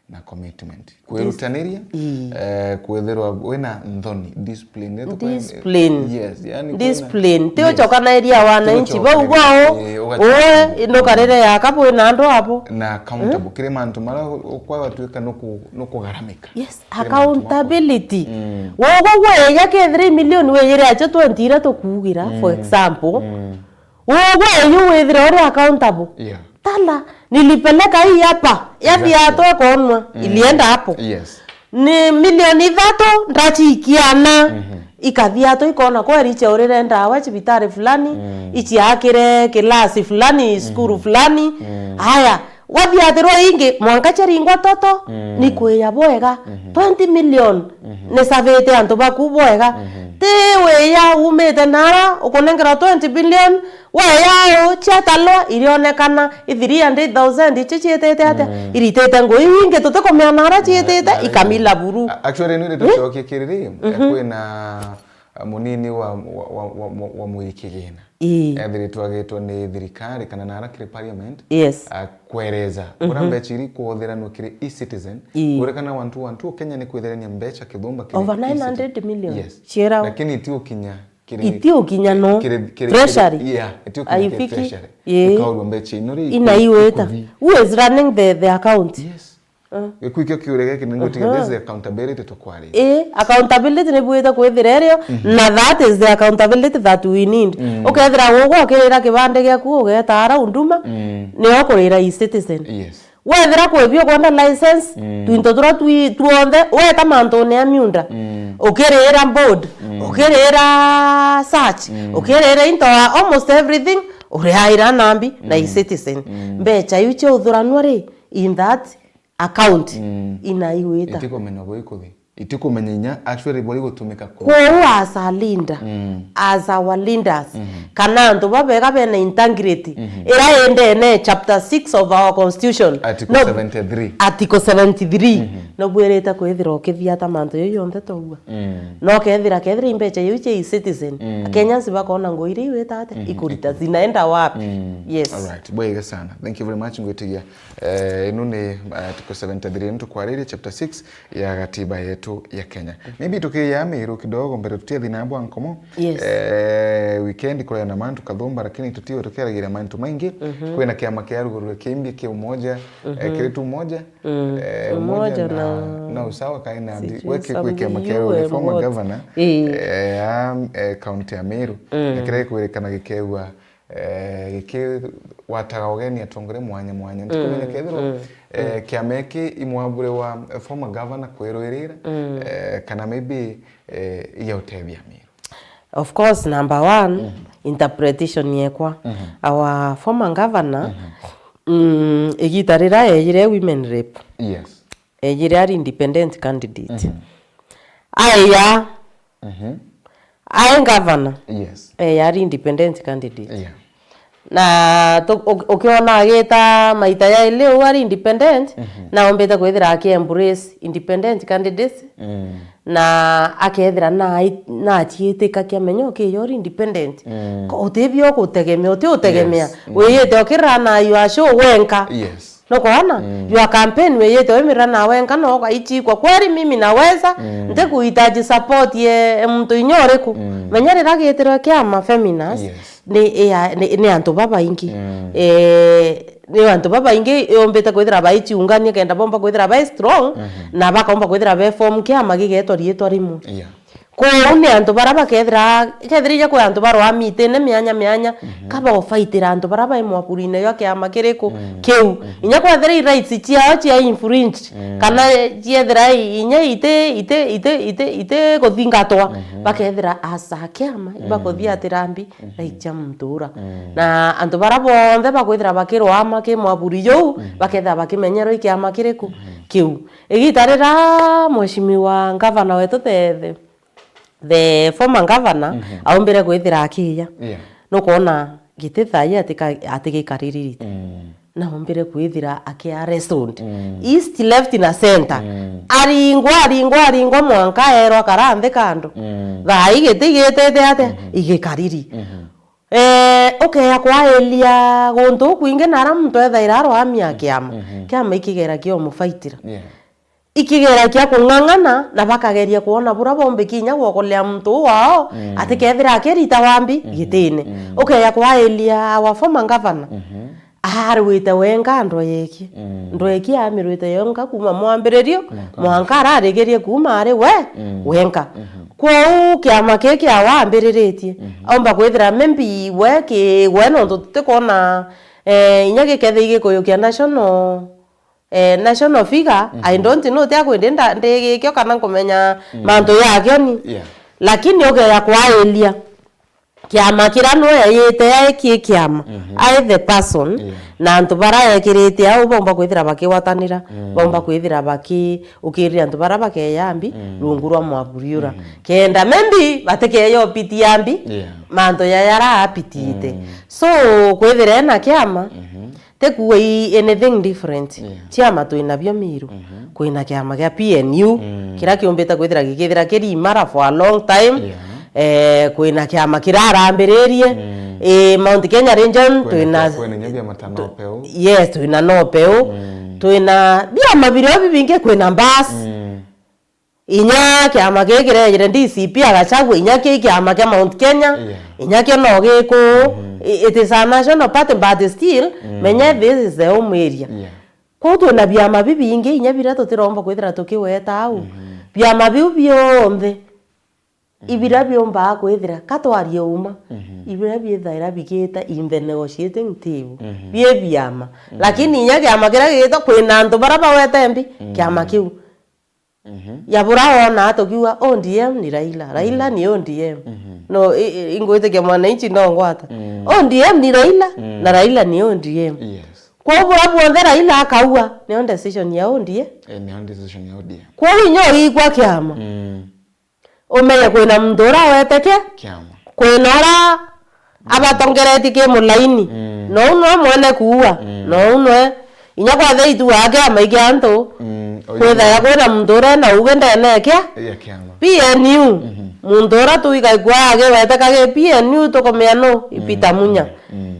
na commitment. Dis-, kwirutaniria, ii, eh, kwithirwa wina nthoni, discipline. Discipline. Yes, yani kwina, discipline. Ti, yes, ucokanairia wananchi bau bao, eh, ugacokanairia, uwe, ndukarire yaka bwina andu abo. Na accountable. Eh? Kiri mantu maria u-, ukwa watuika nuku-, nukugaramika. Yes, kiri mantu maku. Accountability. Mm. Wogo gweya kethira milioni weyire acho twenty iria tukuugira, for, mm, example. Mm. Ugwe uyu withire uri accountable. Yeah. Tala, nilipeleka hii hapa, yathi, exactly, yatwe konwa, mm, ilienda hapo. Yes. Ni milioni ithatu ndachiikiana, mhm, ikathi yatwe ikona kweri ichiaurire ndawa cibitari fulani, mm, ichiakire kilasi fulani, cukuru, mhm, fulani. Mm. Haya, wathiathirwa ingi, mwanka chiaringwa toto, mm, ni kwiya bwega. Mhm. Twenty million, mhm, ni savite antu baku bwega. Mhm. Ti wiya umite nara, ukunengerwa twenty billion, weya u, chiatalwa, irionekana, i three hundred thousand, ichi chiitite atia? Mm. Iritite ngui ingi, tutikumenya nara chiitite, na, na, ikamila buru. A-, actually, ni, eh? Tucokie kiriri, mhm, kwina munini wa, wa, wa, wa, wa, wa Mwiri Kigina. Ii. Ethiritwe agitwe ni thirikari kana nara kiri parliament, yes, a, kwereza uria, mhm, mbecha iri kwothiranwa kiri e-Citizen, ii, kuri kana one two one two Kenya ni kwitherania mbecha kithumba kiri over nine hundred million. E-Citizen. Yes. Ciera. Lakini itigukinya kiri, itigukinya no, kiri, kiri, treasury. Kiri, yeah, itigukinya kiri, aifiki, treasury. Ii. Ikaurwa mbecha ino ri, inaiwita. Ikuthi. Who is running the, the account? Yes. Ah. Gikui kio kiuria giki ni ngwitikia, aha, this is the accountability tukwariria. Ii, accountability ni bwite kwithira irio, mhm, na that is the accountability that we need. Mm. Ukethira ugwe ukirira kibande giaku, ugeta ara Huduma, mm, nio ukurira e-Citizen. Yes. Wethira kwi bio ukwenda license, mm, twinto turia twi-, tuonthe, weta mantune ya miunda, mm, ukirira board, mm, ukirira search, mm, ukirira into almost everything, uriaira nambi na, mm, e-Citizen. Mm. Mbecha iu cia uthuranua ri, in that account, mm, inaigwita. Itikumenya buri kuthi. Itikumenya inya actually buri gutumika ku. Kwou as a leader, mm, as our leaders, mhm, kana antu babega bena integrity, mhm, ira indene chapter six of our constitution. Article, no, seventy-three. Article seventy-three. Mhm. No bwirite kwithira ukithiata mantu jau jonthe twaua. Mm. No kethira, kethira imbecha iu cia e-Citizen, mm, Kenyans bakona ngui iria iwita atia, mhm, ikurita, iku-, zinaenda wapi? Mm. Yes. All right. Bwega sana. Thank you very much, ngwitigia. Eh, inu ni, eh, Article seventy-three, inu tukwaririe chapter six ya gatiba yetu ya Kenya. Maybe tukiya Miru kidogo mbere tutiathi na bwa nkomo. Yes. Eh, weekend kuraya na mantu kathumba, lakini tutiwe tukiaragira mantu maingi. Mhm. Kwina kiama kiarugurure kimbi ki Umoja, eh, mhm, kiri tu Umoja. Mm. Eh, Umoja, Umoja na, na, na Usawa kaina ndi, sijui weke kwi something, kiama kiarugurure, U M former what? Governor, eh, ya, eh, county ya Miru. Mm. Na kiria gikwirikana gikeua eh, gikigwataga ugeni atongoria mwanya mwanya. Ntikumenya, mm, kethirwa, mm, eh, mm, kiama giki imwabure wa, eh, former governor kwirwirira, mm, eh, kana maybe, eh, igautethia Miru. Of course, number one, mhm, interpretation yekwa. Mhm. Our former governor, mhm, mm, igita riria eyire women rep. Yes. Eyire ari independent candidate. Mhm. Aya, mhm, ae governor, yes, eh, ari independent candidate. Yeah. Na tu-, u-, ukiona agita maita yaili uu ari independent, mhm, na ombite kwithira aki embrace independent candidacy, mm, na akethira na ai-, na achiitika kiamenya ukiya uri independent. Mm. Ko-, utibio gutegemea, uti utegemea. Yes. Mm. Wiyite ukirira na you are sure wenka. Yes. Nukwona? Mm. Your campaign wiyite wimira na wenka no ugaichikwa. Kweri mimi naweza, mm, ntikuhitaji support ye muntu inya uriku. Mm. Menya rira gitirwe kiama Feminas, yes, ni, ya, ni, ni antu babaingi. Mm. Eh, ni antu babaingi yombite kwithira baichiungania kenda bomba kwithira bai strong, mhm, na bakomba kwithira be form kiama gigetwa riitwa rimwe. Yeah. Kwou ni antu bara bakethira, kethira inya kwi antu barwaa mitine mianya mianya, mhm, ka bagufaitira antu bara bai mwaburine jwa kiama kiriku, mm, kiu. Mhm. Inya kwethira i rights ciao cia infringed, mm, kana ciethira i-, inya iti, iti, iti, iti, iti kuthingatwa, mhm, bakethira asa kiama, mm, ibakuthiatira mbi, mhm, right cia muntu ura. Mm. Na antu bara bonthe bakwithira bakirwaa maki mwaburi juu, mhm, bakethira bakimenyerwa i kiama kiriku, mhm, kiu. Igita rira mheshimiwa ngavana wetu the, the, the former governor, mhm, aumbire kwithira akiya. Yeah. Nukwona giti thai atika-, atigikariri rita. Mm. Naumbire kwithira akia wrestled. Mm. East, left na center. Mm. Aringwa, aringwa, aringwa mwanka erwa kara nthi kando. Mm. Thai giti gitite atia? Mhm. Igikariri. Mhm. Eh, ukeya kwailia guntu kwingi nara muntu ethaira arwamia kiama. Mhm. Kiama ikigera kiomufaitira. Yeah. Ikigera kia kung'ang'ana na bakageria kwona bura bombi kinya gwokolea muntu uu wao, mm, atikethira akirita wambi, mm, gitine. Mm. Ukeya kwailia our former governor. Mhm. Arwite wenka ndweki. Mm. Ndweki amirwite yenka kuma mwambiririo, mwanka, mwanka ararigirie kuma ari we, mm, wenka. Mhm. Kwou kiama kii kia wambiriritie, mhm, aumba kwithira maybe we ki we nontu tutikwona, eh, inya gikethia igikuyukia national, eh, national figure, mhm, I don't know, ti akwindi nda-, ndigikio kana nkumenya, mm, mantu yakio ni. Yeah. Lakini ugeya kwailia kiama kira nwe eyite ai ki kiama, mhm, ai the person, yeah, na antu bara ekirite au baumba kwithira bakigwatanira, mm, baumba kwithira baki-, ukirire antu bara bakeya mbi, mm, rungu rwa mwaburi ura. Mm. Kenda maybe batikeya opiti ya mbi, yeah, mantu ya yara apitite. Mm. So, kwithira ena kiama, mhm, tikuwa i anything different. Yeah. Ciama twinabio Miru. Mhm. Kwina kiama gia P N U, mm, kira kiumbite kwithira gikithira kiri imara for a long time. Yeah. Eh, kwina kiama kirarambiririe. Mm. Eh, Mount Kenya Region, kwina twina kia-, kwina inya biama ta tu-, Nopeu. Yes, twina Nopeu. Mm. Twina biama birio bibingi, kwina Mbas. Mm. Inya kiama giki kirejire D C P agachagua, inya ki kiama kia Mount Kenya, yeah, inya kio no giku, mhm, i-, it is a national party, but still, mm, menya this is the home area. Yeah. Kwou twina biama bibingi, inya biria tutiromba kwithira tukiweta au. Mhm. Biama biu bionthe, mhm, ibiria biumbaa kwithira, ka twarie uma, mhm, ibiria biithaira bigita in the negotiating table, mhm, bie biama. Mhm. Lakini inya kiama kiria gigita, kwina antu bara bawete mbi, mhm, kiama kiu. Mhm. Ya bura wona tukiuga O D M ni Raila, Raila, mhm, ni O D M. Mhm. No, i-, i-, ingwitikia mwananchi no ngwata. Mm. O D M ni Raila, mm, na Raila ni O D M. Yes. Kwou bura bwonthe Raila akaua, niyo decision ya O D M. Eh, niyo decision ya O D M. Kwou inya ugikwa kiama. Mm. Umenye kwina muntu ura wete kia? Kiama. Kwina ura abatongeretie ki mulaini. Mm. Nou nwe mwene kuua. Mm. Nou nwe. Inya kwathe itugaa kiama iki antu. Mm, oyo. Kwithaya kwina muntu urena uge ndene kia? Ya kiama. P N U. Mhm. Muntu ura tuigaikua agiweteka gi P N U tukumenya nu? I Peter, mm, Munya. Mm.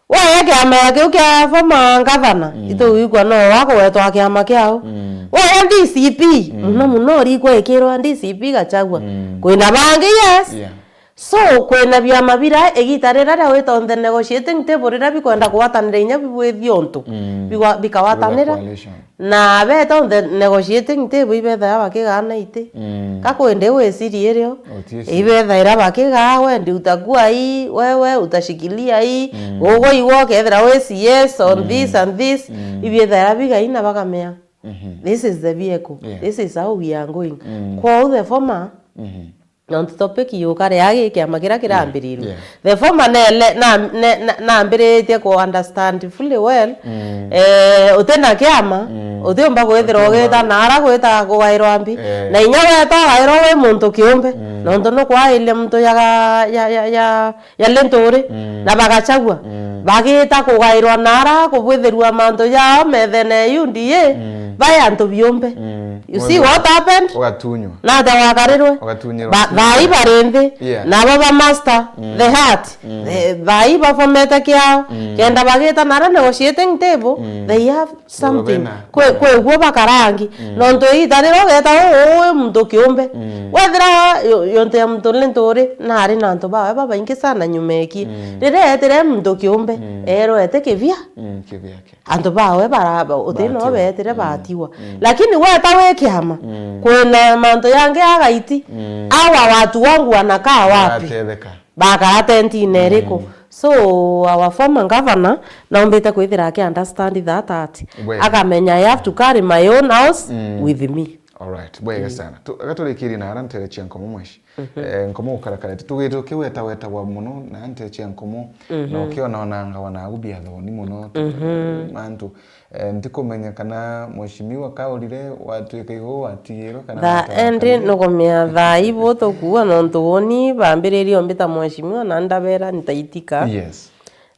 Waya kiama ya kiu kia former governor, mm, ituigua no wakugwetwa kiama kiao. Mm. Waya D C P, mm, muno muno urikwa ikirwa D C P Gachagua. Mm. Kwina bangi, yes. Yeah. So, kwina biama bira igita rira ria wita on the negotiating table rira bikwenda kugwatanira inya bibwithie untu, mm, bigwa-, bikagwatanira. Bigwa coalition. Na beta on the negotiating table ibethaira bakigaana iti. Mm. Ka kwindi wiciri irio, utici, ibethaira bakigaa, wendi utakuwa hii, wewe utashikilia hii, mm, ugo igwo kethira wi C S on, mm, this and this, mm, ibiethaira bigaina bakamea. Mhm. This is the vehicle. Yeah. This is how we are going. Mm. Kwou the former, mhm. Nontu topic yuka ria gi kiama kiria kirambirirwe. Yeah, yeah. The former nele-, na-, ne-, na-, nambiritie ku understand fully well. Mm. Eh, uti na kiama, mm, utiumba kwithirwa, utiumba ugita na ara gwita kugairwa mbi. Eh. Na inya weta ugairwa wi muntu kiumbe. Mm. Nontu nukwairia muntu ya ga-, ya, ya, ya, ya Linturi, mm, na Bagachagua. Mm. Bagita kugairwa na ara kubwithirua mantu jao methene ya U D A, mm, bai antu biumbe. Mm. You see what happened? Ugatunywa. Nata wakarirwe? Ugatunyirwa. Ba-, thai bari nthi. Yeah. Nabo ba master, mm, the heart. Mm. The, thai bafomete kiao. Mm. Kenda bagita nara negotiating table, mm, they have something. Bena. Kwe, kwe guo bakarangi. Mm. Nontu igita riria ugeta uu, uu wi muntu kiumbe. Mm. Wethira yo-, yontu ya muntu Linturi, nari na antu bawe babaingi sana nyuma eki. Mm. Riria etire muntu kiumbe, mm, eerwe ete kibia. Mm, kibia ke. Antu bawe bara-, uti no beetire batiwa. Mm. Lakini weta wi kiama, mm, kwina mantu yangi agaiti, mm, awa watu wangu wanakaa wapi? Bagatetheka. Bakara tentine iriku? Mm. So, our former governor naumbite kwithira aki understand that, that bwega, akamenya, "I have to carry my own house, mm, with me." Alright, bwega, mm, sana. Tu-, gaturikirie na ara ntere cia nkomo mweshi. Mhm. Eh, nkomo ukarakara, titugite ukiwetawetagwa muno na ntere cia nkomo, mhm, na ukiononangawa nagu biathoni muno, tu-, mhm, mantu. Eh, ntikumenya kana mheshimiwa kaurire, watwika igo watigirwe kana thaa, endi nukumenya thaa ibu tukuua, nontu uni bambiririe umbita mheshimiwa na ndabera ntaitika. Yes.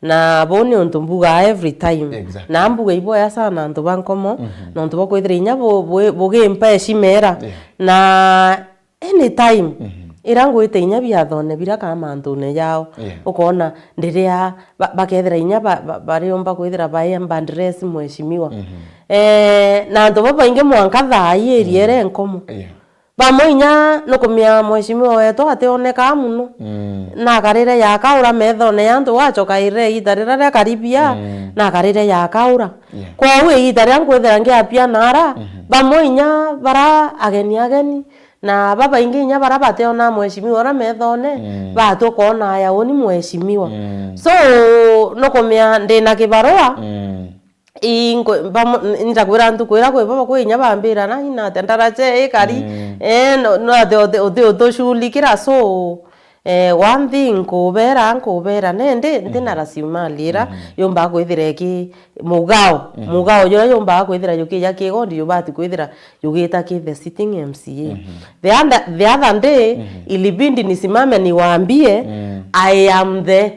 Na buu ni untu mbugaa every time. Exactly. Na mbuga iboya sana antu ba nkomo, mhm, nontu bwa kwithira inya bu-, bu-, bugimpa heshima era. Yeah. Na anytime, mhm, ira ngwite inya biathone bira kana mantune jao, yeah, ukoona ndiria ba-, bakethira inya ba-, ba-, bariumba kwithira baemba address mheshimiwa. Mhm. Eh, na antu babaingi mwanka thaa ii area, mm, ere nkomo. Yeah. Bamwe inya nukumia mheshimiwa wetu ationekaa muno. Mm. Na akarire yakaura methone ya antu, wachoka ire iita rira riakaribia, mm, na akarire yakaura. Yeah. Kwou iita riria nkwithira ngiapia nara, mhm, bamwe inya bara ageni ageni, na babaingi inya bara bationaa mheshimiwa uria methone, mm, batukoona aya uni mheshimiwa. Mm. So, nukumia ndina kibarua, mm, ingo-, bamo-, n-, njakwira ntuku ira kwi baba kwi inya bambira na ina atia ndarache ikari, mm, eh, no, no atia uti, uti utushughulikira. So, eh, one thing nkubera, nkubera, nindi ntina, mhm, rasilimali ira, mhm, yumbaga kwithira iki mugao, mhm, mugao juria yumbaga kwithira jukija kigondi jubati kwithira jugita ki the sitting M C A. Mhm. The other, the other day, mhm, ilibidi nisimame niwaambie, mm, I am the,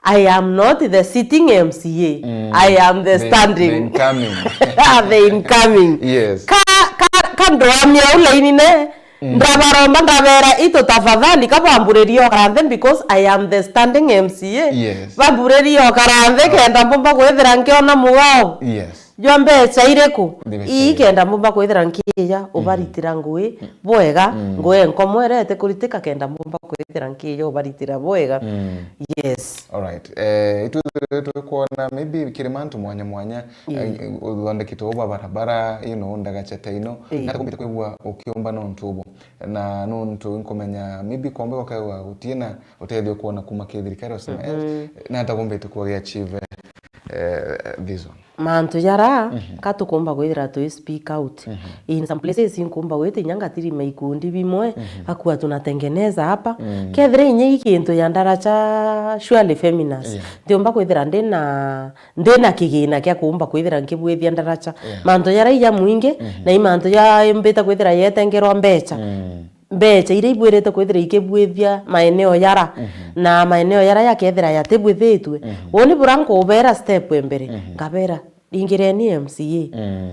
I am not the sitting M C A. Mm. I am the, the standing, the incoming. Ah, the incoming. Yes. Ka, ka, ka ndwamia u laini ne, mm, ndabaromba ndabera, "Itu tafadhali, ka bamburirie o karanthe, because I am the standing M C A." Yes. Bamburirie o karanthe, oh, kenda mbumba kwithira nkiona mugao. Yes. Jwa mbecha iriku? Mbecha ii iriku? Kenda mbumba kwithira nkija, mm, ubaritira ngui, mm, bwega, mm, ngui enkomo ira itikuritika kenda mbumba kwithira nkija ubaritira bwega. Mm. Yes. Alright. Eh, itwithirwe twikwona maybe kiri mantu mwanya mwanya, yes, eh, uthondekite ubu bwa barabara, you know, ndagacha ta ino. Eh. Nata kumbite kwigua ukiumba nontu ubu. Na nontu nkumenya maybe kombe gukegwa gutina utethio kwona kuma ki thirikari usema, mhm, yes, nata kumbite kugia achieve, eh, this one. Mantu jara, mhm, ka tukumba kwithira twi speak out. Mhm. In some places nkumba gwita inya ngatirima ikundi bimwe, mhm, gakua tunatengeneza hapa. Mm. Kethira inya i kintu ya ndaracha surely feminist. Yeah. Ndiumba kwithira ndina, ndina kigina kia kuumba kwithira nkibwithia ndaracha. Yeah. Mantu jara ija mwingi, mhm, na i mantu ja mbita kwithira yetengerwa mbecha. Mm. Mbecha iria ibwirite kwithira ikibwithia maeneo yara, mhm, na maeneo yara yakethira yatibwithitwe, mhm, woni bura nkubera step ya mbere, mhm, nkabera, "Ringireni M C A." Mm.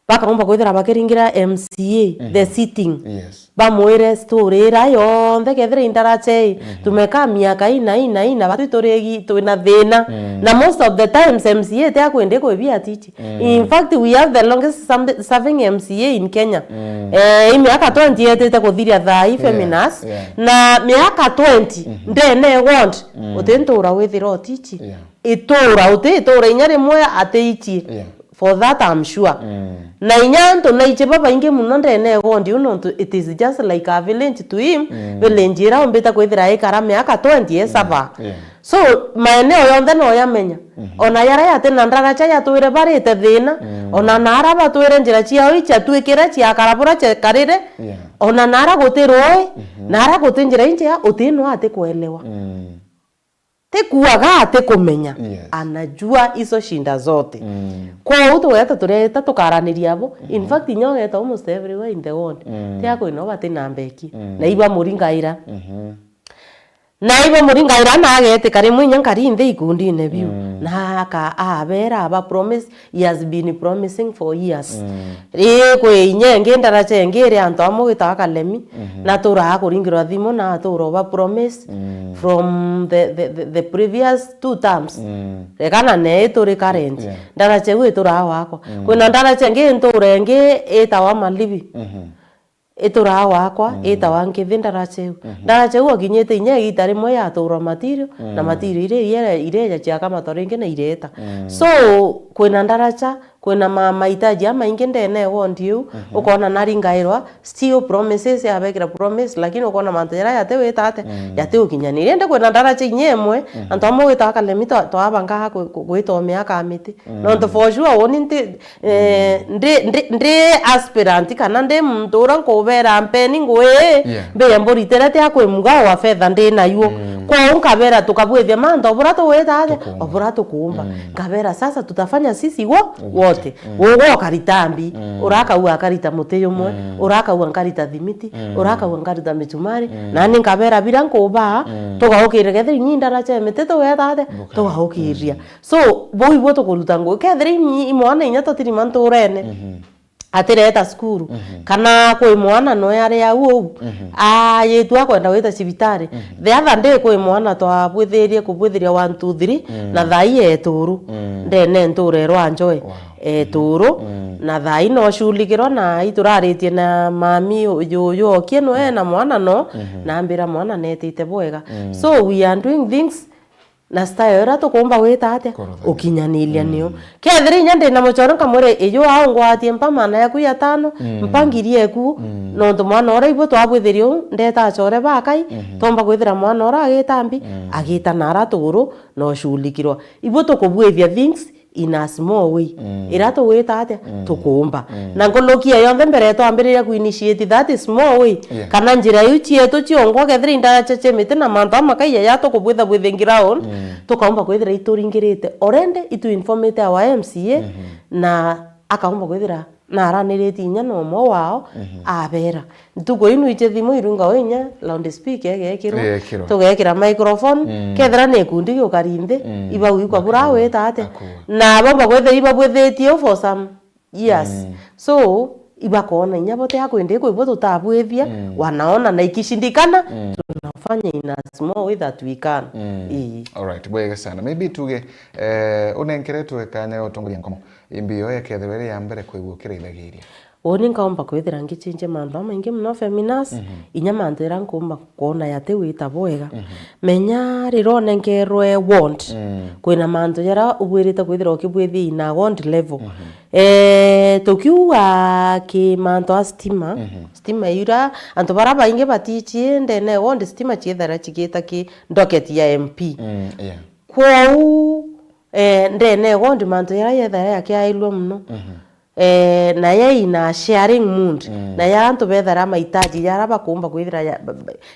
Bakaumba kwithira bakiringira M C A, mhm, the sitting. Yes. Bamwire story ira yonthe kethira indaracha ii, mhm, tumekaa miaka ina, ina, ina, batwi turigi, twina thina. Mm. Na most of the times M C A ti akwendi kwibia tiji. Mm. In fact, we have the longest sam-, serving M C A in Kenya. Mm. Eh, i miaka twenty yetite kuthiria thaa ii, yeah, feminist. Yeah. Na miaka twenty, mhm, ndene ward, mm, uti ntura withira utiji. Yeah. Itura, uti itura inya rimwe ati ichi. Yeah. For that I'm sure. Mm. Na inya antu naichi babaingi muno ndene ward uu nontu it is just like a village to him, mm, village ira umbite kwithira ikara miaka twenty e saba. Yeah. So, maeneo yonthe no yamenya. Mhm. Ona yara yati na ndaracha yatwire barite thina, mm, ona nara batwire njira ciao iciatwikire ciakara bura ciakarire, yeah, ona nara guti rui, mhm, nara guti njira injea, uti no ati kuelewa. Mm. Ti kuaga ati kumenya. Yes. Anajua hizo shinda zote. Mm. Kwou tugeta tureta tukaraniria bo. In, mhm, fact, inya ugeta almost everywhere in the world. Mm. Ti akwina bati na mbeki. Mm. Na iba muringaira. Mhm. Na ibo muringaira na agetika rimwe inya nkari nthi ikundine biu. Mm. Na aka-, abera aba promise, he has been promising for years. Mm. Ri kwi inya ingi ndaracha ingi iri antu amwe gwitawa Kalemi, mhm, na turaa kuringirwa thimu na atura uba promise, mm, from the, the, the, the previous two terms. Mm. Rekana ne ituri current. Yeah. Ndaracha iu ituraa wakwa. Mm. Kwina ndaracha ingi ntura ingi itawa Malibi. Mhm. ituraa gwakwa, mm, itawa Nkithi ndaracha iu. Mhm. Ndaracha iu okinyite inya igita rimwe yatuurwa material, na, mm, material iria iria ireja ciakamatwa ringi na ireta. Mm. So, kwina ndaracha, kwina ma-, mahitaji jamaingi ndene ya ward iu, mhm, ukoona nari ngairwa, still promises, yabekira promise, lakini ukoona mantu jaria jati wita atia, mm, jati ukinyaniria. Indi kwina ndaracha inya imwe, mhm, antu amwe gwita Kalemi twa-, twabanga ku-, ku-, gwita o miaka ya miti. Mm. Nontu for sure, uuni nti, eh, mm, ndi, ndi, ndi aspirant kana ndi muntu uria nkubera mpeni ngui, yeah, mbia mburitere tia kwi mugao wa fedha ndi nayo. Mm. Kwou nkabera tukabwithia mantu o buria tugwita atia, tukuumba, o buria tukuumba. Mm. Nkabera, "Sasa tutafanya sisi wo-, wote." Wote. Mm. Ugwe ukarita mbi, mm, urakauga akarita muti jumwe, mm, urakauga nkarita thimiti, mm, urakauga nkarita michumari, mm, nani nkabera biria nkubaa, mm, tugaukirire kethira inyi ndaracha ya miti tugeta atia, tugaukiria. Mm. So, buu ibuo tukuruta ngugi. Kethira inyi, i mwana inya tutirima nturene, mhm, atireta cukuru, mhm, kana kwi mwana noe ari au uu, mhm, ayitu akwenda gwita cibitari. Mhm. The other day kwi mwana twabwithirie kubwithiria one, two, three, mm, na thaa ii eturu, mm, ndene ntura erwa njoe. Wow. Eturu, mm, na thaa ii no shughulike na ituraritie na mami uyu, uyu okie noe na mwana no, mhm, na ambira mwana netite bwega. Mm. So we are doing things na style iria tukuumba gwita atia? Kuruthania. Ukinyaniria, mm, niyo. Kethira inya ndina muchore nkamwira, "Iju aa ungwatie mpa maana yaku ya tano, mm, mpa ngiri eku, mm, nontu mwana uria ibu twabwithirie uu, ndeta achore bakai, mhm, tomba kwithira mwana uria agita mbi, mm, agita na ara tuguru, no shughulike." Ibu tukubwithia things in a small way. Mm. Iria tugwita atia? Mm. Tukuumba. Mm. Na nkuruki ya yonthe mbere twambiriria ku initiate that small way, yeah, kana njira iu cietu ciongwa, kethira indaracha cia miti na mantu amakaiya ya tukubwitha bwithingira on, mm, tukaumba kwithira ituringirite already, itu informete our M C A, mhm, na akaumba kwithira na araniritie inya na umwe wao, mhm, abera, "Ntuku ii nwije thimu irunga o inya loudspeaker egekirwa, egekirwa, tugekira microphone, mm, kethira ni ikundi giukari nthi, mm, ibau ikwa bura wita atia?" Akua. Na bomba kwithira ibabwithitie u for some years. Mm. So, ibakoona inya bote akwende kwi bo tutabwithia, mm, wanaona na ikishindikana, mm, tunafanya in a small way that we can. Mm. Ii. Alright, bwega sana. Maybe tuge, eh, unenkeretwe kanya ga utongoria nkomo. Imbi yo ekethirwa iri ya mbere kwigua ukiraithagiria? Uuni nkaumba kwithira ngichinjia mantu jamaingi mono, Feminas, mhm, inya mantu jaria nkuumba kwona jati wita bwega. Mhm. Menya riria unenkerwe ward, mm, kwina mantu jaria ubwirite kwithira ukibwithia ina ward level. Mhm. Eh, tukiuga ki mantu a stima, mhm, stima iria antu baria baingi batichii ndene ward, stima ciithaira cigita ki docket ya M P. Mm, yeah. Kwou, eh, ndene ward mantu jaria yethaira yakiairua mono. Mhm. Eh, na ye ina sharing mood, mm, na ya antu bethara mahitaji jaria bakumba kwithira ya,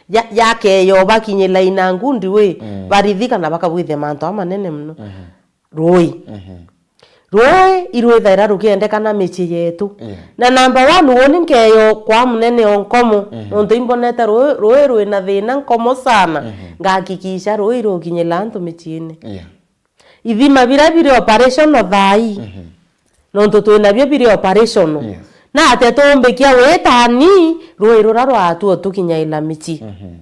ya, yakeyo bakinyila ina good way, mm, barithika na bakabwithia mantu amanene mono. Mhm. Rui. Mhm. Rui irwithaira rukiendekana micii yetu. Yeah. Na number one, uuni nkeyo kwa munene o nkomo, mhm, nontu imbonete rui, rui rwina thina nkomo sana. Mhm. Ngakikisha rui rukinyila antu miciine. Yeah. Ithima biria biri operational thaa ii, mhm, nontu twinabio biri operational. Yes. Na atia tuumbikia witani rui ruria rwatuo tukinyaila micii? Mhm.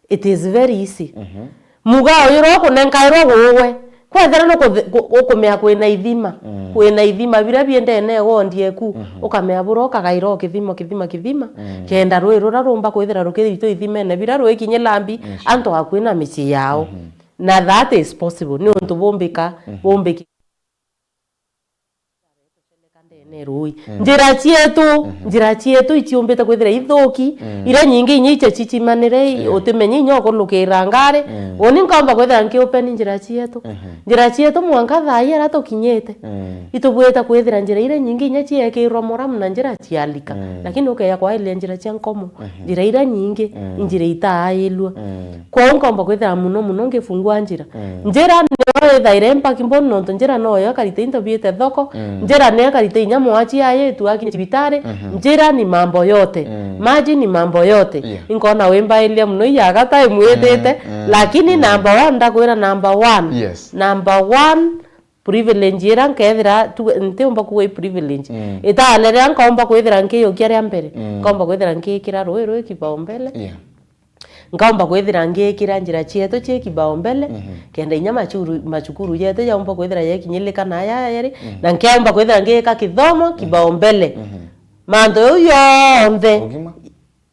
It is very easy. Mhm. Muga uyu uria ukunenkairwa gugwe, kwethira nukuthi-, ku-, ukumea kwina ithima, mm, kwina ithima biria biendene ward eku, mhm, ukamea buria ukagaira o kithima, kithima, kithima, mm, kenda rui ruria rumba kwithira rukithitwa ithimene biria rwikinyila mbi, yes, antu aku na micii yao. Mhm. Na that is possible, ni untu bumbika, mhm, bumbiki-, ndene rui. Mm. Njira cietu, mhm, njira cietu iciumbite kwithira ithuki, mm, iria nyingi inya iche cichimanire, yeah, utimenye inya ukulukira ngari. Mm. Uni nkaumba kwithira nkiupeni njira cietu. Mhm. Njira cietu mwanka thaa ii aria tukinyite. Mm. Itubwite kwithira njira iria nyingi inya ciekirwa muramu na njira cialika. Mm. Lakini ukeya kwailia njira cia nkomo. Mhm. Njira iria nyingi, mm, i njira itaailua. Mm. Kwou nkomba kwithira muno muno ngifungua njira. Mm. Njira niyo ithaire impact bone nontu njira noyo ikarite into biite thoko. Mm. Njira niyo ikarite inya mwachi aye itu akinya cibitari. Mhm. Njira ni mambo yote. Mm. Maji ni mambo yote. Yeah. Inkona wimbailia muno iyaga time witite. Mm, mm, lakini, mm, number one, ndakwira number one. Yes. Number one, privilege ira nkethira tu, ntiumba kuga i privilege. Mm. Itane riria nkaumba kwithira nkiiyukia ria mbere, mm, nkaumba kwithira nkiikira rui rui kipaumbele. Yeah. Nkaumba kwithira ngiikira njira cietu cii kipaumbele, mhm, kenda inya machuru-, machukuru jetu jaumba kwithira jekinyilika na aya yeri, mhm, na nkiumba kwithira ngiika kithomo, mhm, kipaumbele. Mhm. Mantu jau jonthe, ugima,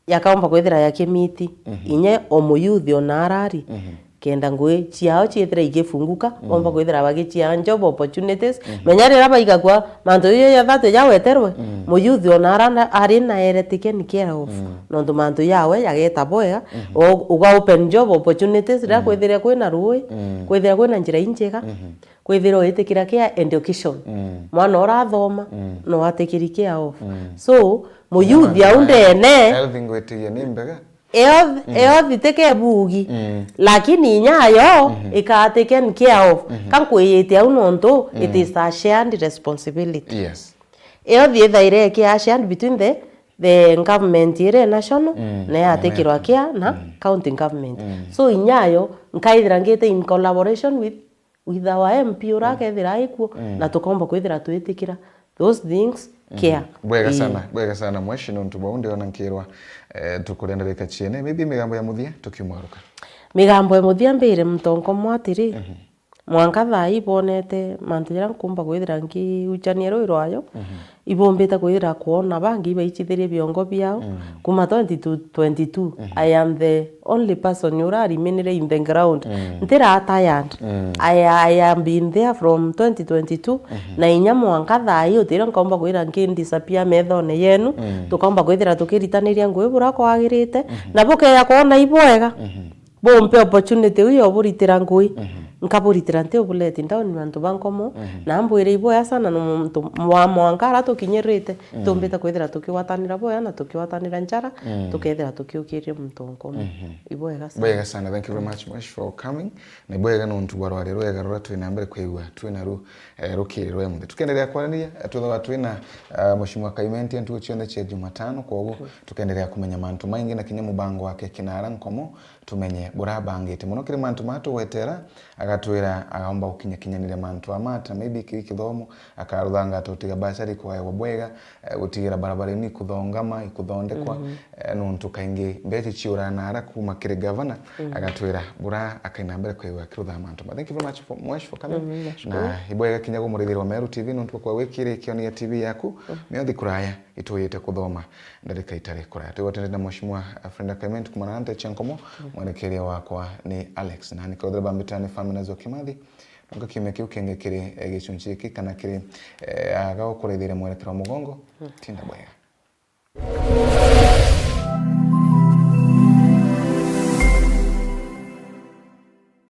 yakaomba kwithira yakimiti. Mhm. Inya o muyuthi ona arari, mhm, kenda ngui ciao ciithira igifunguka, mhm, bomba kwithira bagiciaa job opportunities. Mhm. Menya riria baigagua mantu jaja jathatu jaweterwe, mhm, muyuthi ona ara na, ari na eretikeni care of. Mhm. Nontu mantu jawe jageta bwega, mhm, o-, uga open job opportunities riria, mhm, kwithira kwina rui, mhm, kwithira kwina njira injega, mhm, kwithira uitikira care education. Mm. Mwana urathoma, mm, no atikiri care of. Mm. So, muyuthi au ndene, health ngwitigia ni mbega. Health, mm, health tike bugi. Mm. Lakini inya yo, mhm, ikatike care of. Mhm. Ka nkwiyite au nontu, mm, it is a shared responsibility. Yes. Health ithaire ikia shared between the, the government iri national, mm, na yatikirwa care na, mm, county government. Mm. So inya yo, nkaithira ngite in collaboration with with our M P uria, mm, akethira aikuo, mm, na tukomba kwithira twitikira those things, mm, care. Bwega, ii, sana, bwega sana mweshi, nontu bau ndiona nkirwa, eh, tukuria ndarika ciene. Maybe migambo ya muthia tukiumaruka. Migambo ya muthia mbire mutongo mwa atiri, mhm, mwanka thaa ii bonete mantu jaria nkumba kwithira nkiuchania rui rwayo, mhm. Ibombite kwithira kwona bangi ibaicithirie biongo biao. Mm. Kuma twenty to twenty-two, mhm, I am the only person ura ariminire in the ground. Mm. Ntira tired. Mm. I, I have been there from twenty twenty-two, mhm, na inya mwanka thaa ii utire nkomba kwithira nki disappear methone yenu. Mm. Tukomba kwithira tukiritaniria ngui bura kwagirite, mhm, na bukeya kwona ibwega. Mhm. Bumpe opportunity iu ya uburitira ngui. Mhm. Nkaburitira nti ubu let down mantu ba nkomo, mhm, na mbwire iboya sana ni muntu mwa mwanka ara tukinyirite, mm, tumbite kwithira tukigwatanira boya na tukigwatanira njara, mm, tukethira tukiukiria muntu nkomo. Mhm. Iboya sana. Bwega sana. Thank you very much, Mwesh, for coming. Na ibwega nontu bwa rwari rwega ruria twina mbere kwigua twina ru, eh, rukiri rwa muthia. Tukenderea kwaraniria, eh, twithagwa twina, eh, Mheshimiwa Kaimenti ntuku cionthe cia Jumatano, kwoguo, mm, tukenderea kumenya mantu maingi na kinya mubango wake kinara nkomo, tumenye bura abangite. Mono kiri mantu maa tugwetera, agatwira agaomba gukinyakinyaniria mantu amata, maybe kiri kithomo, akaruthanga tutiga basari kugaegwa bwega, eh, gutigira barabara inu ikuthongama, ikuthondekwa, mhm, eh, nontu kaingi mbeca ciuraa nara kuma kiri gavana, mhm, agatwira bura akaina mbere kwigua akirutha mantu ma. Thank you very much for, Mwesh, for coming. Mhm, nashukuru. Na ibwega kinya gumurithirwa Meru T V nontu kwa gwikire kioni ya T V yaku, mhm, miothi kuraya ituyite kuthoma ndarika itari kuraya. Twigwatene na Mheshimiwa Freda Clement kumana na nte cia nkomo, mm, mwerekeria wakwa ni Alex. Na nikauthira bambitani Famina Zokimathi, nonka kiumia kiu kingi kiri, eh, gicunci giki kana kiri, eh, aga ukurithiria mwerekero wa mugongo, mm, tinda bwega.